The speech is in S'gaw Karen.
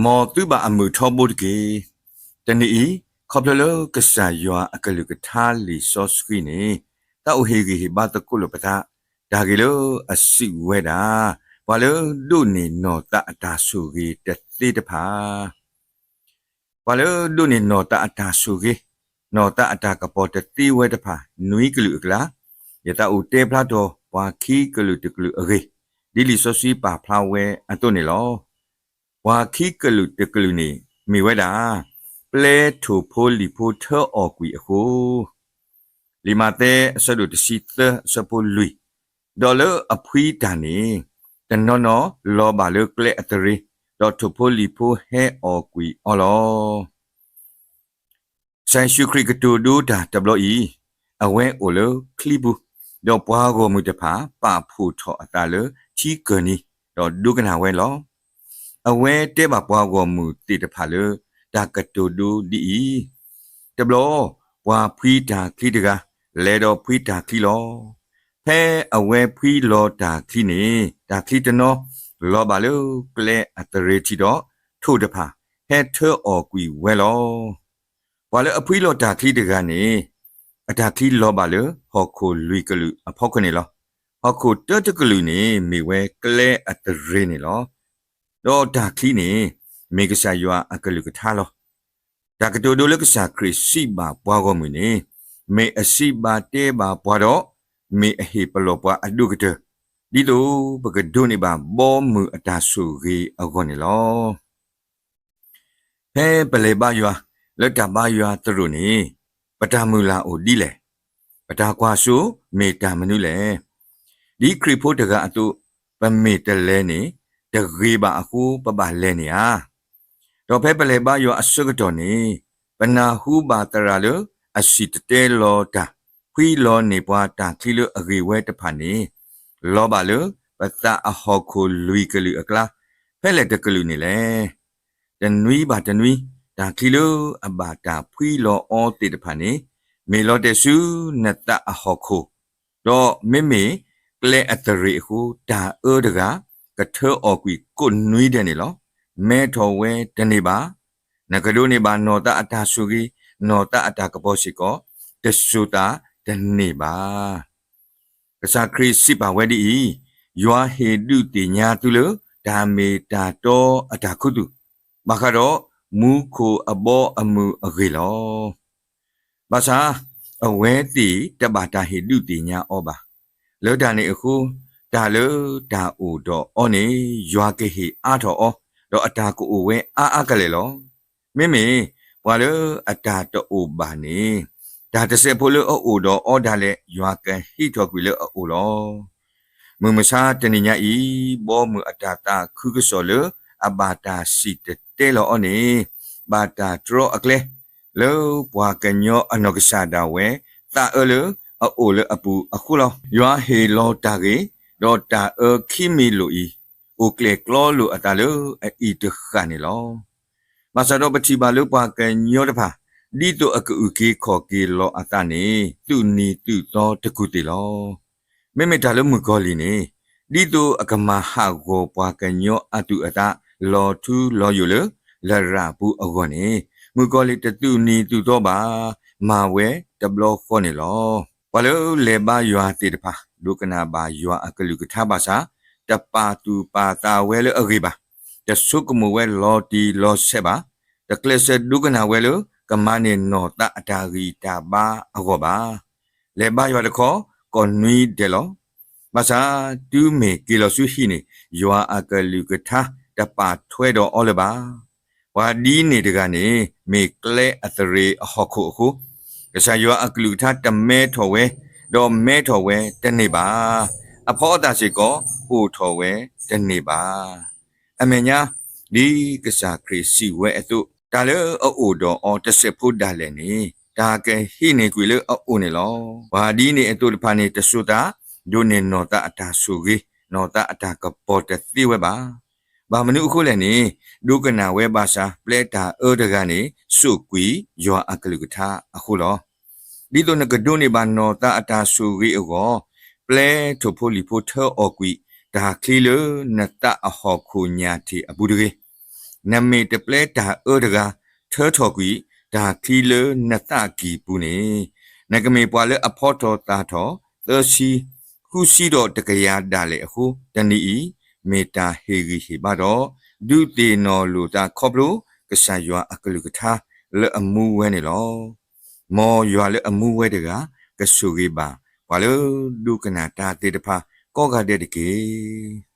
မ်သုဘၣ်အမုာ်ထီဘိတက့ၢ်. တနံၤအံၤ, ခီဖျိလၢကစၢ်ယွၤအကလုၢ်ကထါလံာ်စီဆှံန့ၣ် သးအိၣ်ဟ့ၣ်ဂံၢ်ဟ့ၣ်ဘါသကိးလိာ်ပသး တၢ်ဂ့ၢ်လၢအစံးဝဲဒၣ်, ပှၤလၢဒိးန့ၢ်နီၢ်သးအတၢ်ဆိၣ်ဂ့ၤတသ့တဖၣ် ပှၤလၢဒိးန့ၢ်နီၢ်သးအတၢ်ဆိၣ်ဂ့ၤ, နီၢ်သးအတၢ်ကပီၤတသ့ဝဲတဖၣ် နွံကလုာ်အကျါ, ယသးအိၣ်တဲဖျါထီၣ်ပှၤခံကလုာ်တကလုာ်အဂ့ၢ်, ဒ်လံာ်စီဆှံပာ်ဖျါဝဲအသိးန့ၣ်လီၤ. ပှၤခံကလုာ်တကလုာ်န့ၣ် မ့ၢ်ဝဲဒၣ် ပျဲထိၣ်ဖိလံၣ်ဖိထၢအီၣ်ကွံာ်အဃိ, လံာ်မးသဲအဆၢဒိၣ်တဆံသၢအဆၢဖိလွံၢ်, ဒီးလၢအဖှံတၢ်န့ၣ် တနီၤနီၤလီၤဘၣ်လၢကျဲအသရ့, ဒီးထိၣ်ဖိလံၣ်ဖိဟဲအီၣ်ကွံာ်အီၤလီၤ. ကစၢ်ယ့ၣ်ၡူးခရံာ်ကတိၤဒိတၢ်တဘျီအံၤ, အဝဲအိၣ်လၢချံပူၤ, ဒီးပှၤဂီၢ်မုၢ်တဖၣ်ပာ်ဖှိၣ်ထီၣ်အသးလၢထံကၢၢ်နံၤ, ဒီးဒိကနၣ်ဝဲလီၤ. အဝဲတဲဘၣ်ပှၤဂီၢ်မုၢ်သ့ၣ်တဖၣ်လၢ တၢ်ကတိၤဒိဒ်အံၤ, တဘျီ, ပှၤဖှံတၢ်ချံတဂၤ လဲၤဒီးဖှံတၢ်ချံလီၤ. ဖဲအဝဲဖှံလီၤတၢ်ချံန့ၣ် တၢ်ချံတနီၤ လီၤဘၣ်လၢကျဲအသရ့ထံဒီး ထိၣ်တဖၣ်ဟဲထၢအီၣ်ကွံာ်ဝဲလီၤ. ပှၤလၢအဖှံလီၤတၢ်ချံတဂၤန့ၣ် အတၢ်ချံလီၤဘၣ်လၢဟီၣ်ခိၣ်လွံၢ်ကလုာ်အဖီခိၣ်န့ၣ်လီၤ. ဟီၣ်ခိၣ်တၢတကလုာ်န့ၣ် မ့ၢ်ဝဲကျဲအသရ့န့ၣ်လီၤ. ဒီးတၢ်ချံန့ၣ် မ့ၢ်ကစၢ်ယွၤအကလုၢ်ကထါလီၤ. တၢ်ကတိၤဒိလၢကစၢ်ခရံာ်စံးဘၣ်ပှၤဂီၢ်မုၢ်န့ၣ် မ့ၢ်အစံးဘၣ်တဲဘၣ်ပှၤဒီး မ့ၢ်အဟ့ၣ်ပလီၢ်ပှၤအဒိၣ်ကတၢၢ်, ဒ်သိးပကဒိးန့ၢ်ဘၣ်ဘီမုၢ်အတၢ်ဆိၣ်ဂ့ၤအဂီၢ်န့ၣ်လီၤ. ဖဲပလဲၤဘါယွၤလၢတၢ်ဘါယွၤသရိာ်န့ၣ် ပတၢ်မုၢ်လၢ်အိၣ်ဒ်လဲၣ်. ပတၢ်ကွၢ်စိမ့ၢ်တၢ်မနုၤလဲၣ်. ဒ်ခရံာ်ဖိတဂၤအသိး, ပမ့ၢ်တလဲၤန့ၣ် တဂ့ၤဘၣ်အဃိ ပဘၣ်လဲၤန့ၣ်ဧါ. ဒီးဖဲပလဲၤဘါယွၤအဆၢကတီၢ်န့ၣ် ပနၢ်ဟူဘၣ်သရၣ်လၢအစံၣ်တဲၤတဲလီၤတၢ် ဖှံလီၤန့ၢ်ပှၤတၢ်ချံလၢအဂ့ၤဝဲတဖၣ်န့ၣ် လီၤဘၣ်လၢပသးအဟီၣ်ခိၣ်လွံၢ်ကလုာ်အကျါ ဖဲလဲၣ်တကလုာ်န့ၣ်လဲၣ်. တနွံဘၣ်တနွံ တၢ်ချံလၢအဘၣ်တၢ်ဖှံလီၤအီၤသ့ၣ်တဖၣ်န့ၣ် မ့ၢ်လီၤတဲာ်ဆူနသးအဟီၣ်ခိၣ်, ဒီးမ့မ့ၢ်ကျဲအသရ့အဃိ တၢ်အၢတဂၤ ကထၢအီၣ်ကွံာ်ကိးနွံဒဲးန့ၣ်လီၤ. မဲထီၣ်ဝဲတန့ၢ်ဘၣ်. နကဒိးန့ၢ်ဘၣ်နီၢ်သးအတၢ်ဆိၣ်ဂ့ၤ, နီၢ်သးအတၢ်ကပီၤစ့ၢ်ကီး တစိၤသးတန့ၢ်ဘၣ်. ကစၢ်ခရံာ်စံးပာ်ဝဲဒ်အံၤ, ယွၤဟ့ၣ်ဒုးသ့ၣ်ညါသုလၢ တၢ်မ့ၢ်တၢ်တီအတၢ်ခူသူၣ်, ဘၣ်ဃးဒီးမူခိၣ်အဘီအမုၢ်အဂ့ၢ်လီၤ. ဘၣ်ဆၣ်, အဝဲသ့ၣ်တဘၣ်တၢ်ဟ့ၣ်ဒုးသ့ၣ်ညါအီၤဘၣ်. လၢတၢ်န့ၣ်အဃိ, တၢ်လၢတၢ်အိၣ်ဒီးအီၤန့ၣ် ယွၤကဟ့ၣ်အါထီၣ်အီၤ, ဒီးအတၢ်ကအိၣ်ဝဲအါအါကလဲာ်လီၤ. မ့မ့ၢ်ပှၤလၢအတၢ်တအိၣ်ဘၣ်န့ၣ်, တၢ်တစဲးဖိလၢအအိၣ်ဒီးအီၤဒၣ်လဲာ် ယွၤကဟံးထီၣ်ကွံာ်လၢအအိၣ်လီၤ. မုၢ်မဆါတနံၤညါအံၤ, ဘီမုၢ်အတၢ်သးခုကစီၣ်လၢအဘၣ်တၢ်စံၣ်တဲၤတဲလီၤအီၤန့ၣ်, ဘၣ်တၢ်တြီအကျဲ လၢပှၤကညီအနီၢ်ကစၢ်ဒၣ်ဝဲ သးအၢလၢအအိၣ်လၢအပူၤအဃိလီၤ. ယွၤဟ့ၣ်လီၤတၢ်ဂ့ၤ, ဒီးတၢ်အၢခံမံၤလိာ်အံၤ, အိၣ်ကျဲၣ်ကျီလိာ်အသးလၢအအံၤတဃၣ်န့ၣ်လီၤ. ဘၣ်ဆၣ်ဒီးပထံၣ်ဘၣ်လၢပှၤကညီတဖၣ်, ဒ်သိးအကအုၣ်က့ၤခီၣ်က့ၤလီၤအသးန့ၣ် သူၣ်နံၤသူၣ်သီတကူၣ်သ့ၣ်လီၤ. မ့မ့ၢ်တၢ်လၢမုၣ်ကီၤလံၢ်န့ၣ်, ဒ်သိးအကမၤဟးဂီၤပှၤကညီအသူၣ်အသး လီၤထူလီၤယိာ်လၢ လရာ်ပူၤအဂီၢ်န့ၣ်, မုၣ်ကီၤလံၢ်တသူၣ်နံၤသူၣ်သီဘၣ်, မၤဝဲတဘျီဃီန့ၣ်လီၤ. ပှၤလၢလဲၤဘါယွၤသ့ၣ်တဖၣ် ဒိကနၣ်ဘၣ်ယွၤအကလုၢ်ကထါဘၣ်ဆၣ်, တပာ်သူၣ်ပာ်သးဝဲလၢအဂ့ၢ်ဘၣ်, တဆိကမိၣ်ဝဲလီၤတံၢ်လီၤဆဲးဘၣ်, တကျဲးစၢးဒိကနၣ်ဝဲလၢ ကမၤန့ၢ်နီၢ်သးအတၢ်ဂံၢ်တၢ်ဘါအဂီၢ်ဘၣ်. လဲၤဘါယွၤတခီ ကိးနွံဒဲးလီၤ. ဘၣ်ဆၣ်တုၤမ့ၢ်က့ၤလီၤဆူဟံၣ်န့ၣ်, ယွၤအကလုၢ်ကထါတပာ်ထွဲဒီးအီၤလၢၤဘၣ်. ပှၤဒ်န့ၣ်တဂၤန့ၣ် မ့ၢ်ကျဲအသရ့အဟီၣ်ခိၣ်အဃိ, ကစၢ်ယွၤအကလုၢ်ကထါတမဲထီၣ်ဝဲ, ဒီးမဲထီၣ်ဝဲတန့ၢ်ဘၣ်. အဖီအသၣ်စ့ၢ်ကီး အိၣ်ထီၣ်ဝဲတန့ၢ်ဘၣ်. အမဲာ်ညါ, ဒ်ကစၢ်ခရံာ်စံးဝဲအသိး, တၢ်လၢအအိၣ်ဒီးအီၤတစဲးဖိဒၣ်လဲာ်န့ၣ်, တၢ်ကဟံးန့ၢ်ကွံာ်လၢအအိၣ်န့ၣ်လီၤ. ပှၤဒ်န့ၣ်အသိးတဖၣ်န့ၣ် တစိၤသး ဒိးန့ၢ်နီၢ်သးအတၢ်ဆိၣ်ဂ့ၤ, နီၢ်သးအတၢ်ကပီၤတသ့ဝဲဘၣ်. ဘၣ်မနုၤအဃိလဲၣ်န့ၣ်, ဒိကနၣ်ဝဲဘၣ်ဆၣ် ပျဲတၢ်အၢတဂၤန့ၣ် စိာ်ကွံာ်ယွၤအကလုၢ်ကထါအဃိလီၤ. ဒ်သိးနကဒိးန့ၢ်ဘၣ်နီၢ်သးအတၢ်ဆိၣ်ဂ့ၤအဂီၢ်, ပျဲထိၣ်ဖိလံၣ်ဖိထၢအီၣ်ကွံာ် တၢ်ချံလၢနသးအဟီၣ်ခိၣ်ညၣ်ထံးအပူၤတဂ့ၤ. နမ့ၢ်တပျဲတၢ်အၢတဂၤ, ထၢထီၣ်ကွံာ်တၢ်ချံလၢနသးကံၢ်ပူၤန့ၣ်, နကမ့ၢ်ပှၤလၢအဖီထီၣ်သၣ်ထီၣ်သၢဆံ, ဃုဆံဒီးတကယၤဒၣ်လဲာ်အဃိ, တနံၤအံၤမ့ၢ်တၢ်ဟ့ၣ်ဂံၢ်ဟ့ၣ်ဘါဒီး ဒုးသ့ၣ်နီၣ်လိာ်သးခီဖျိ ကစၢ်ယွၤအကလုၢ်ကထါလၢအမူဝဲန့ၣ်လီၤ. မ်ယွၤလၢအမူဝဲတဂၤ ကဆိၣ်ဂ့ၤဘၣ်ပှၤလၢဒိကနၣ်တၢ်သ့ၣ်တဖၣ်ကိးဂၤဒဲးတက့ၢ်.